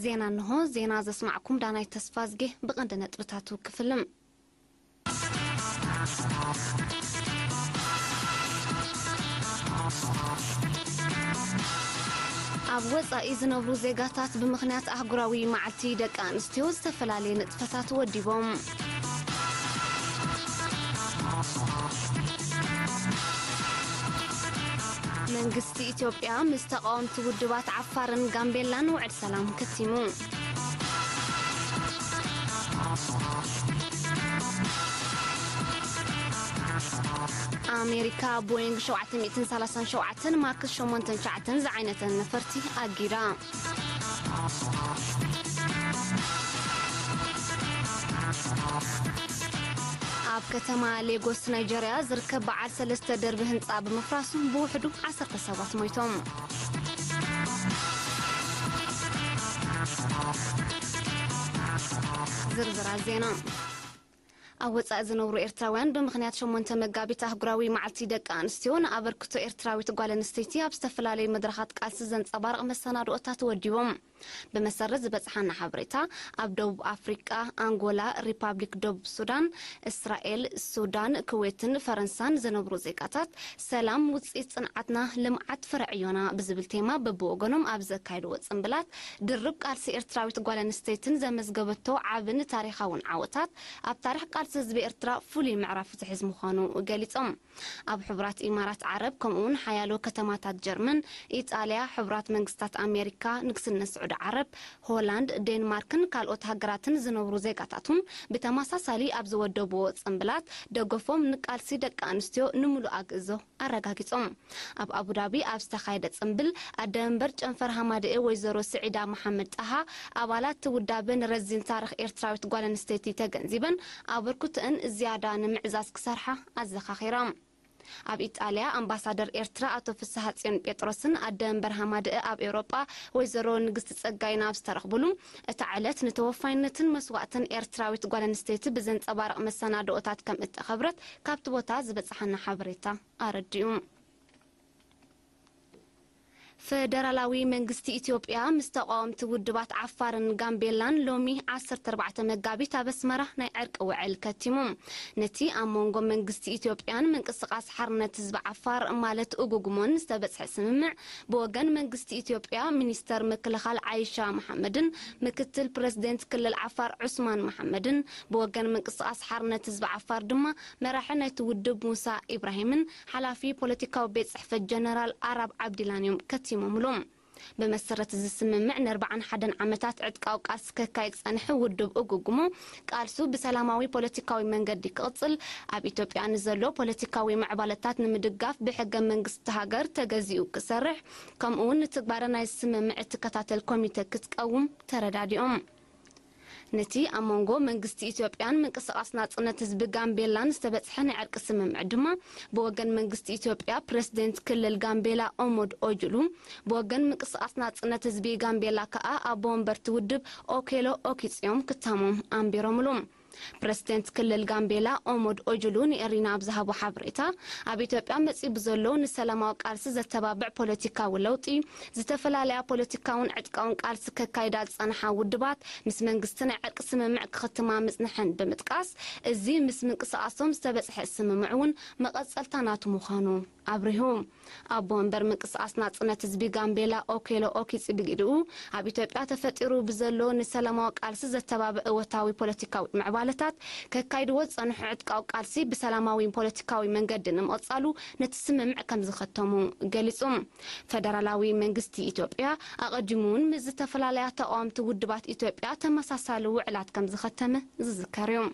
ዜና እንሆ። ዜና ዘስማዕኩም ዳናይት ተስፋዝጌ። ብቐንዲ ነጥብታቱ ክፍልም። ኣብ ወጻኢ ዝነብሩ ዜጋታት ብምኽንያት ኣህጉራዊ መዓልቲ ደቂ ኣንስትዮ ዝተፈላለየ ንጥፈታት ወዲቦም። መንግስቲ ኢትዮጵያ ምስ ተቓወምቲ ውድባት ዓፋርን ጋምቤላን ውዕል ሰላም ከቲሙ። ኣሜሪካ ቦይንግ ሸውዓተ ሚእትን ሰላሳን ሸውዓተን ማክስ ሸሞንተን ትሽዓተን ዝዓይነተን ነፈርቲ ኣጊዳ። ኣብ ከተማ ሌጎስ ናይጀርያ ዝርከብ በዓል ሰለስተ ደርቢ ህንጻ ብምፍራሱ ብውሕዱ ዓሰርተ ሰባት ሞይቶም። ዝርዝራት ዜና። ኣብ ወጻኢ ዝነብሩ ኤርትራውያን ብምኽንያት ሸሞንተ መጋቢት ኣህጉራዊ መዓልቲ ደቂ ኣንስትዮ ንኣበርክቶ ኤርትራዊት ጓል ኣንስተይቲ ኣብ ዝተፈላለዩ መድረኻት ቃልሲ ዘንጸባርቕ መሰናድኦታት ወዲቦም። ብመሰረት ዝበጽሓና ሓበሬታ፣ ኣብ ደቡብ ኣፍሪቃ፣ ኣንጎላ፣ ሪፓብሊክ ደቡብ ሱዳን፣ እስራኤል፣ ሱዳን፣ ኩዌትን ፈረንሳን ዝነብሩ ዜጋታት ሰላም ውጽኢት ጽንዓትና፣ ልምዓት ፍረ ዕዮና ብዝብል ቴማ በብወገኖም ኣብ ዘካየድዎ ጽምብላት ድርብ ቃልሲ ኤርትራዊት ጓል ኣንስተይትን ዘመዝገበቶ ዓብን ታሪኻውን ዓወታት ኣብ ታሪኽ ቃልሲ ህዝቢ ኤርትራ ፍሉይ ምዕራፍ ዝሕዝ ምዃኑ ገሊጾም። ኣብ ሕቡራት ኢማራት ዓረብ ከምኡ እውን ሓያሎ ከተማታት ጀርመን፣ ኢጣልያ፣ ሕቡራት መንግስታት ኣሜሪካ፣ ንግስነት ስዑዲ ዓረብ፣ ሆላንድ፣ ዴንማርክን ካልኦት ሃገራትን ዝነብሩ ዜጋታት እውን ብተመሳሳሊ ኣብ ዝወደብዎ ጽምብላት ደገፎም ንቃልሲ ደቂ ኣንስትዮ ንምሉእ ኣግእዞ ኣረጋጊጾም። ኣብ ኣቡዳቢ ኣብ ዝተኻየደ ጽምብል ኣደ መንበር ጨንፈር ሃማደኤ ወይዘሮ ስዒዳ መሓመድ ጣሃ ኣባላት እቲ ውዳበ ንረዚን ታሪኽ ኤርትራዊት ጓል ኣንስተይቲ ተገንዚበን ኣበርክቶአን ዝያዳ ንምዕዛዝ ክሰርሓ ኣዘኻኺራ። ኣብ ኢጣልያ ኣምባሳደር ኤርትራ ኣቶ ፍስሃጽዮን ጴጥሮስን ኣደ መንበር ሃማደኤ ኣብ ኤውሮጳ ወይዘሮ ንግስቲ ጸጋይን ኣብ ዝተረኽቡሉ፣ እታ ዕለት ንተወፋይነትን መስዋእትን ኤርትራዊት ጓል ኣንስተይቲ ብዘንጸባርቕ መሰናድኦታት ከም እተኸብረት ካብቲ ቦታ ዝበጽሓና ሓበሬታ ኣረዲኡ። ፈደራላዊ መንግስቲ ኢትዮጵያ ምስ ተቓወምቲ ውድባት ዓፋርን ጋምቤላን ሎሚ ዓሰርተ ኣርባዕተ መጋቢት ኣብ ኣስመራ ናይ ዕርቂ ውዕል ከቲሙ። ነቲ ኣብ መንጎ መንግስቲ ኢትዮጵያን ምንቅስቓስ ሓርነት ህዝቢ ዓፋር ማለት ኡጉጉሞን ዝተበጽሐ ስምምዕ ብወገን መንግስቲ ኢትዮጵያ ሚኒስተር ምክልኻል ዓይሻ መሓመድን ምክትል ፕረዚደንት ክልል ዓፋር ዑስማን መሓመድን ብወገን ምንቅስቓስ ሓርነት ህዝቢ ዓፋር ድማ መራሒ ናይቲ ውድብ ሙሳ ኢብራሂምን ሓላፊ ፖለቲካዊ ቤት ጽሕፈት ጀነራል ኣራብ ዓብዲላን እዮም ከቲሞምሉ። ብመሰረት እዚ ስምምዕ ንኣርባዓን ሓደን ዓመታት ዕጥቃዊ ቃልሲ ከካይድ ዝጸንሐ ውድብ እጉጉሞ ቃልሱ ብሰላማዊ ፖለቲካዊ መንገዲ ክቕጽል፣ ኣብ ኢትዮጵያ ንዘሎ ፖለቲካዊ ምዕባለታት ንምድጋፍ ብሕገ መንግስቲ ሃገር ተገዚኡ ክሰርሕ፣ ከምኡ እውን ንትግባረ ናይ ስምምዕ እትከታተል ኮሚተ ክትቀውም ተረዳዲኦም። ነቲ ኣብ መንጎ መንግስቲ ኢትዮጵያን ምንቅስቓስ ናጽነት ህዝቢ ጋምቤላን ዝተበጽሐ ናይ ዕርቂ ስምምዕ ድማ ብወገን መንግስቲ ኢትዮጵያ ፕረሲደንት ክልል ጋምቤላ ኦሞድ ኦጅሉ፣ ብወገን ምንቅስቓስ ናጽነት ህዝቢ ጋምቤላ ከኣ ኣቦ ወንበርቲ ውድብ ኦኬሎ ኦኪጽዮም ክታሞም ኣንቢሮምሉ። ፕረሲደንት ክልል ጋምቤላ ኦሞድ ኦጅሉ ንኤሪና ኣብ ዝሃቦ ሓበሬታ፣ ኣብ ኢትዮጵያ መጺኡ ብዘሎ ንሰላማዊ ቃልሲ ዘተባብዕ ፖለቲካዊ ለውጢ፣ ዝተፈላለያ ፖለቲካውን ዕጥቃውን ቃልሲ ከካይዳ ዝጸንሓ ውድባት ምስ መንግስቲ ናይ ዕርቂ ስምምዕ ክኽትማ ምጽንሐን ብምጥቃስ፣ እዚ ምስ ምንቅስቓሶም ዝተበጽሐ ስምምዕ እውን መቐጸልታ ናቱ ምዃኑ ኣብሪሁ። ኣቦ ወንበር ምንቅስቓስ ናጽነት ህዝቢ ጋምቤላ ኦኬሎ ኦኪጽ ብግድኡ፣ ኣብ ኢትዮጵያ ተፈጢሩ ብዘሎ ንሰላማዊ ቃልሲ ዘተባብዕ እወታዊ ፖለቲካዊ ምዕባለታት፣ ከካይድዎ ዝጸንሑ ዕጥቃዊ ቃልሲ ብሰላማዊ ፖለቲካዊ መንገዲ ንምቕጻሉ ነቲ ስምምዕ ከም ዝኸተሙ ገሊጹ። ፈደራላዊ መንግስቲ ኢትዮጵያ ኣቐዲሙ እውን ምስ ዝተፈላለያ ተቓወምቲ ውድባት ኢትዮጵያ ተመሳሳሊ ውዕላት ከም ዝኸተመ ዝዝከር እዩ።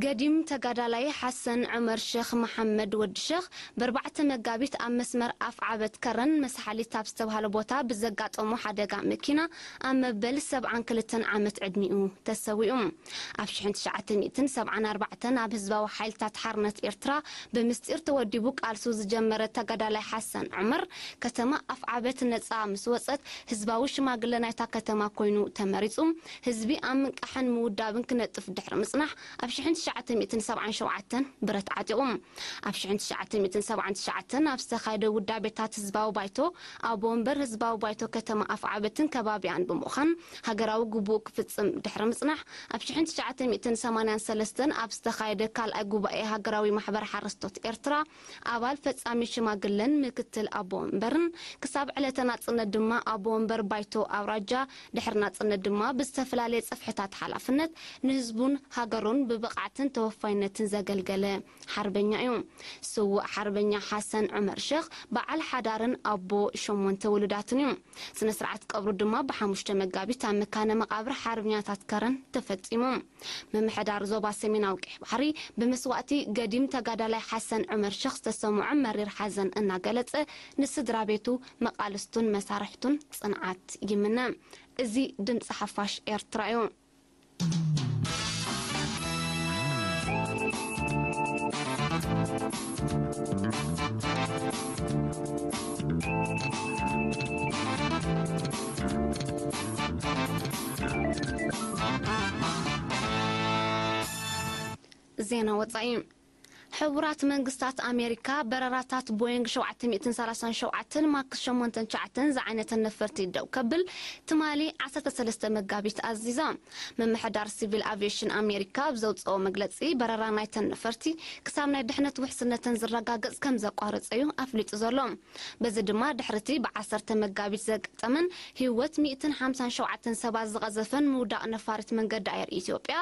ገዲም ተጋዳላይ ሓሰን ዑመር ሸኽ መሓመድ ወዲ ሸኽ ብኣርባዕተ መጋቢት ኣብ መስመር ኣፍዓበት ከረን መሳሓሊት ኣብ ዝተባህለ ቦታ ብዘጋጠሞ ሓደጋ መኪና ኣብ መበል ሰብዓን ክልተን ዓመት ዕድሚኡ ተሰዊኡ። ኣብ ሽሕን ትሽዓተ ሚእትን ሰብዓን ኣርባዕተን ኣብ ህዝባዊ ሓይልታት ሓርነት ኤርትራ ብምስጢር ተወዲቡ ቃልሱ ዝጀመረ ተጋዳላይ ሓሰን ዑመር፣ ከተማ ኣፍዓበት ነጻ ምስ ወጸት ህዝባዊ ሽማግለ ናይታ ከተማ ኮይኑ ተመሪጹ። ህዝቢ ኣብ ምንቃሕን ምውዳብን ክነጥፍ ድሕሪ ምጽናሕ፣ ኣብ ሽሕን ትሽዓተ ሚእትን ሰብዓን ሸውዓተን ብረት ዓጢቑ። ኣብ ሽሕን ትሽዓተ ሚእትን ሰብዓን ትሽዓተን ኣብ ዝተኻየደ ውዳቤታት ህዝባዊ ባይቶ ኣቦ ወንበር ህዝባዊ ባይቶ ከተማ ኣፍዓበትን ከባቢኣን ብምዃን ሃገራዊ ግቡኡ ክፍጽም ድሕሪ ምጽናሕ፣ ኣብ ሽሕን ትሽዓተ ሚእትን ሰማንያን ሰለስተን ኣብ ዝተኻየደ ካልኣይ ጉባኤ ሃገራዊ ማሕበር ሓረስቶት ኤርትራ ኣባል ፈጻሚ ሽማግለን ምክትል ኣቦ ወንበርን፣ ክሳብ ዕለተ ናጽነት ድማ ኣቦ ወንበር ባይቶ ኣውራጃ፣ ድሕሪ ናጽነት ድማ ብዝተፈላለየ ጽፍሕታት ሓላፍነት ንህዝቡን ሃገሩን ብብቕዓትን ተወፋይነትን ዘገልገለ ሓርበኛ እዩ። ስዉእ ሓርበኛ ሓሰን ዑመር ሸኽ በዓል ሓዳርን ኣቦ ሸሞንተ ውሉዳትን እዩ። ስነ ስርዓት ቀብሩ ድማ ብሓሙሽተ መጋቢት ኣብ መካነ መቓብር ሓርበኛታት ከረን ተፈጺሙ። ምምሕዳር ዞባ ሰሜናዊ ቀይሕ ባሕሪ ብመስዋእቲ ገዲም ተጋዳላይ ሓሰን ዑመር ሸኽ ዝተሰምዖ መሪር ሓዘን እናገለጸ፣ ንስድራ ቤቱ፣ መቓልስቱን መሳርሕቱን ጽንዓት ይምነ። እዚ ድምጺ ሓፋሽ ኤርትራ እዩ። ዜና ወጻኢ። ሕቡራት መንግስታት ኣሜሪካ በረራታት ቦይንግ ሸውዓተ ሚእትን ሰላሳን ሸውዓተን ማክስ ሸሞንተን ትሽዓተን ዝዓይነተን ነፈርቲ ደው ከብል ትማሊ ዓሰርተ ሰለስተ መጋቢት ኣዚዛ። ምምሕዳር ሲቪል ኣቪዬሽን ኣሜሪካ ኣብ ዘውፅኦ መግለፂ፣ በረራ ናይተን ነፈርቲ ክሳብ ናይ ድሕነት ውሕስነተን ዝረጋገፅ ከም ዘቋረፀ እዩ ኣፍሊጡ ዘሎ። በዚ ድማ ድሕርቲ ብዓሰርተ መጋቢት ዘጋጠመን ህይወት ሚእትን ሓምሳን ሸውዓተን ሰባት ዝቐዘፈን ምውዳቕ ነፋሪት መንገዲ ኣየር ኢትዮጵያ፣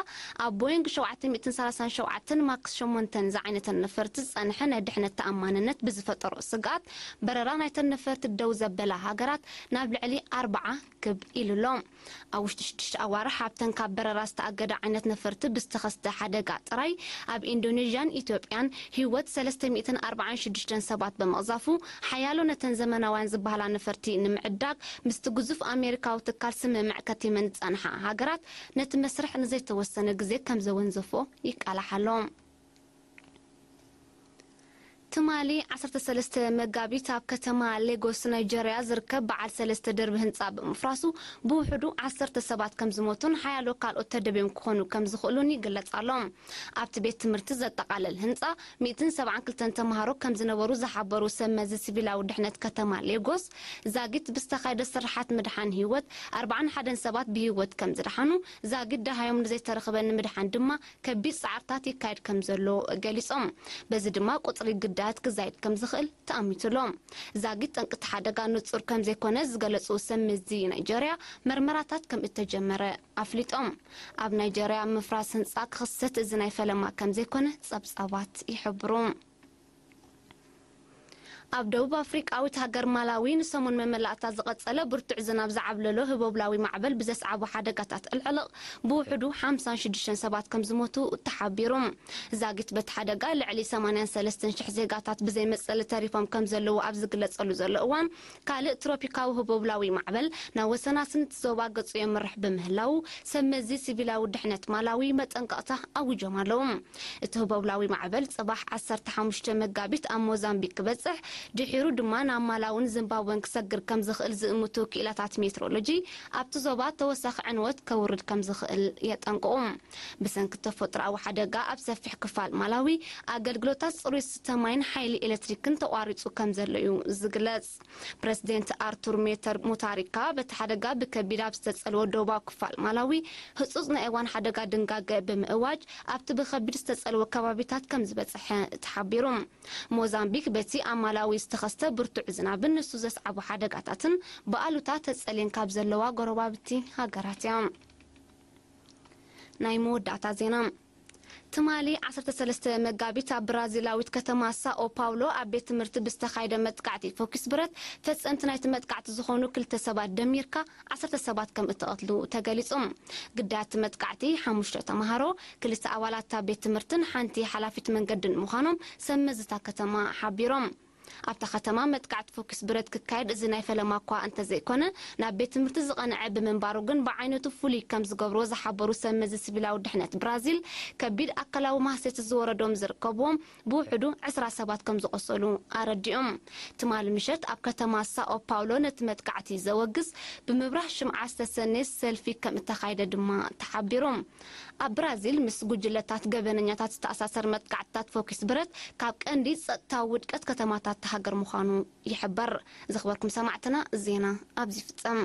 ኣብ ቦይንግ ሸውዓተ ሚእትን ሰላሳን ሸውዓተን ማክስ ሸሞንተን ዝዓይነተን ነፈርቲ ዝጸንሐ ናይ ድሕነት ተኣማንነት ብዝፈጠሮ ስግኣት፣ በረራ ናይተን ነፈርቲ ደው ዘበላ ሃገራት ናብ ልዕሊ ኣርብዓ ክብ ኢሉ ኣሎ። ኣብ ውሽጢ ሽዱሽተ ኣዋርሕ ኣብተን ካብ በረራ ዝተኣገዳ ዓይነት ነፈርቲ ብዝተኸስተ ሓደጋ ጥራይ፣ ኣብ ኢንዶኔዥያን ኢትዮጵያን ህይወት ሰለስተ ሚእትን ኣርባዓን ሽዱሽተን ሰባት ብምቕዛፉ፣ ሓያሎ ነተን ዘመናውያን ዝበሃላ ነፈርቲ ንምዕዳግ ምስቲ ግዙፍ ኣሜሪካዊ ትካል ስምምዕ ከቲመን ዝጸንሓ ሃገራት፣ ነቲ መስርሕ ንዘይተወሰነ ግዜ ከም ዘወንዘፎ ይቃላሕ ኣሎ። ትማሊ ዓሰርተ ሰለስተ መጋቢት ኣብ ከተማ ሌጎስ ናይጀርያ ዝርከብ በዓል ሰለስተ ደርቢ ህንጻ ብምፍራሱ ብውሕዱ ዓሰርተ ሰባት ከም ዝሞቱን ሓያሎ ካልኦት ተደብዮም ክኾኑ ከም ዝኽእሉን ይግለጽ ኣሎ። ኣብቲ ቤት ትምህርቲ ዘጠቓልል ህንጻ ሚእትን ሰብዓን ክልተን ተምሃሮ ከም ዝነበሩ ዝሓበሩ ሰብ መዚ ሲቪላዊ ድሕነት ከተማ ሌጎስ፣ ዛጊት ብዝተኻየደ ስርሓት ምድሓን ህይወት ኣርባዓን ሓደን ሰባት ብህይወት ከም ዝደሓኑ፣ ዛጊት ደሃዮም ንዘይተረኽበ ንምድሓን ድማ ከቢድ ጻዕርታት ይካየድ ከም ዘሎ ገሊጾም። በዚ ድማ ቁጽሪ ግዳያት ክዛይድ ከም ዝኽእል ተኣሚቱ ኣሎ። ዛጊት ጠንቂ እቲ ሓደጋ ንጹር ከም ዘይኮነ ዝገለጹ ሰብ መዚ ናይጀርያ፣ መርመራታት ከም እተጀመረ ኣፍሊጦም። ኣብ ናይጀርያ ምፍራስ ህንጻ ክኽሰት እዚ ናይ ፈለማ ከም ዘይኮነ ጸብጻባት ይሕብሩ። ኣብ ደቡብ ኣፍሪቃዊት ሃገር ማላዊ ንሰሙን መመላእታ ዝቐጸለ ብርቱዕ ዝናብ ዝዓብለሎ ህቦብላዊ ማዕበል ብዘስዓቦ ሓደጋታት ዕልዕልቕ ብውሕዱ ሓምሳን ሽዱሽተን ሰባት ከም ዝሞቱ ተሓቢሩ። ዛጊት በቲ ሓደጋ ልዕሊ ሰማንያን ሰለስተን ሽሕ ዜጋታት ብዘይ መጸሊ ተሪፎም ከም ዘለዉ ኣብ ዝግለጸሉ ዘሎ እዋን፣ ካልእ ትሮፒካዊ ህቦብላዊ ማዕበል ናብ ወሰናስን እቲ ዞባ ገጹ የምርሕ ብምህላዉ፣ ሰብ መዚ ሲቪላዊ ድሕነት ማላዊ መጠንቀቕታ ኣዊጆም ኣለዉ። እቲ ህቦብላዊ ማዕበል ጽባሕ ዓሰርተ ሓሙሽተ መጋቢት ኣብ ሞዛምቢክ ክበጽሕ፣ ድሒሩ ድማ ናብ ማላውን ዚምባብወን ክሰግር ከም ዝኽእል ዝእምቱ ክኢላታት ሜትሮሎጂ፣ ኣብቲ ዞባ ተወሳኺ ዕንወት ከውርድ ከም ዝኽእል የጠንቅቑ። ብሰንኪ ተፈጥሮኣዊ ሓደጋ ኣብ ሰፊሕ ክፋል ማላዊ ኣገልግሎታት ጽሩይ ዝስተ ማይን ሓይሊ ኤሌክትሪክን ተቋሪጹ ከም ዘሎ እዩ ዝግለጽ። ፕረዚደንት ኣርቱር ሜተር ሙታሪካ በቲ ሓደጋ ብከቢድ ኣብ ዝተጸልወ ደቡባዊ ክፋል ማላዊ ህጹጽ ናይ እዋን ሓደጋ ድንጋገ ብምእዋጅ፣ ኣብቲ ብኸቢድ ዝተጸልወ ከባቢታት ከም ዝበጽሐ ተሓቢሩ። ሞዛምቢክ በቲ ኣብ ማላዊ ዝተኸስተ ብርቱዕ ዝናብን ንሱ ዘስዓቦ ሓደጋታትን ብኣሉታ ተጸልየን ካብ ዘለዋ ጎረባብቲ ሃገራት እያ። ናይ መወዳእታ ዜና። ትማሊ ዓሰርተ ሰለስተ መጋቢት ኣብ ብራዚላዊት ከተማ ሳኦ ፓውሎ ኣብ ቤት ትምህርቲ ብዝተኻየደ መጥቃዕቲ ፎኪስ ብረት፣ ፈጸምቲ ናይቲ መጥቃዕቲ ዝኾኑ ክልተ ሰባት ደሚርካ ዓሰርተ ሰባት ከም እተቐትሉ ተገሊጹ። ግዳያት መጥቃዕቲ ሓሙሽተ ተምሃሮ፣ ክልተ ኣባላት እታ ቤት ትምህርትን ሓንቲ ሓላፊት መንገድን ምዃኖም ሰብ መዚ እታ ከተማ ሓቢሮም። ኣብታ ከተማ መጥቃዕቲ ፎኪስ ብረት ክካየድ እዚ ናይ ፈለማ እኳ እንተዘይኮነ፣ ናብ ቤት ትምህርቲ ዝቐንዐ ብምንባሩ ግን ብዓይነቱ ፍሉይ ከም ዝገብሮ ዝሓበሩ ሰብ መዚ ሲቪላዊ ድሕነት ብራዚል፣ ከቢድ ኣካላዊ ማህሰይቲ ዝወረዶም ዝርከብዎም ብውሕዱ ዕስራ ሰባት ከም ዝቖሰሉ ኣረዲኦም። ትማሊ ምሸት ኣብ ከተማ ሳኦ ፓውሎ ነቲ መጥቃዕቲ ዘወግስ ብምብራህ ሽምዓ ዝተሰነየ ሰልፊ ከም እተኻየደ ድማ ተሓቢሩ። ኣብ ብራዚል ምስ ጉጅለታት ገበነኛታት ዝተኣሳሰር መጥቃዕትታት ፎኪስ ብረት ካብ ቀንዲ ጸጥታዊ ውድቀት ከተማታት ሃገር ምዃኑ ይሕበር። ዝኽበርኩም ሰማዕትና፣ ዜና ኣብዚ ይፍጸም።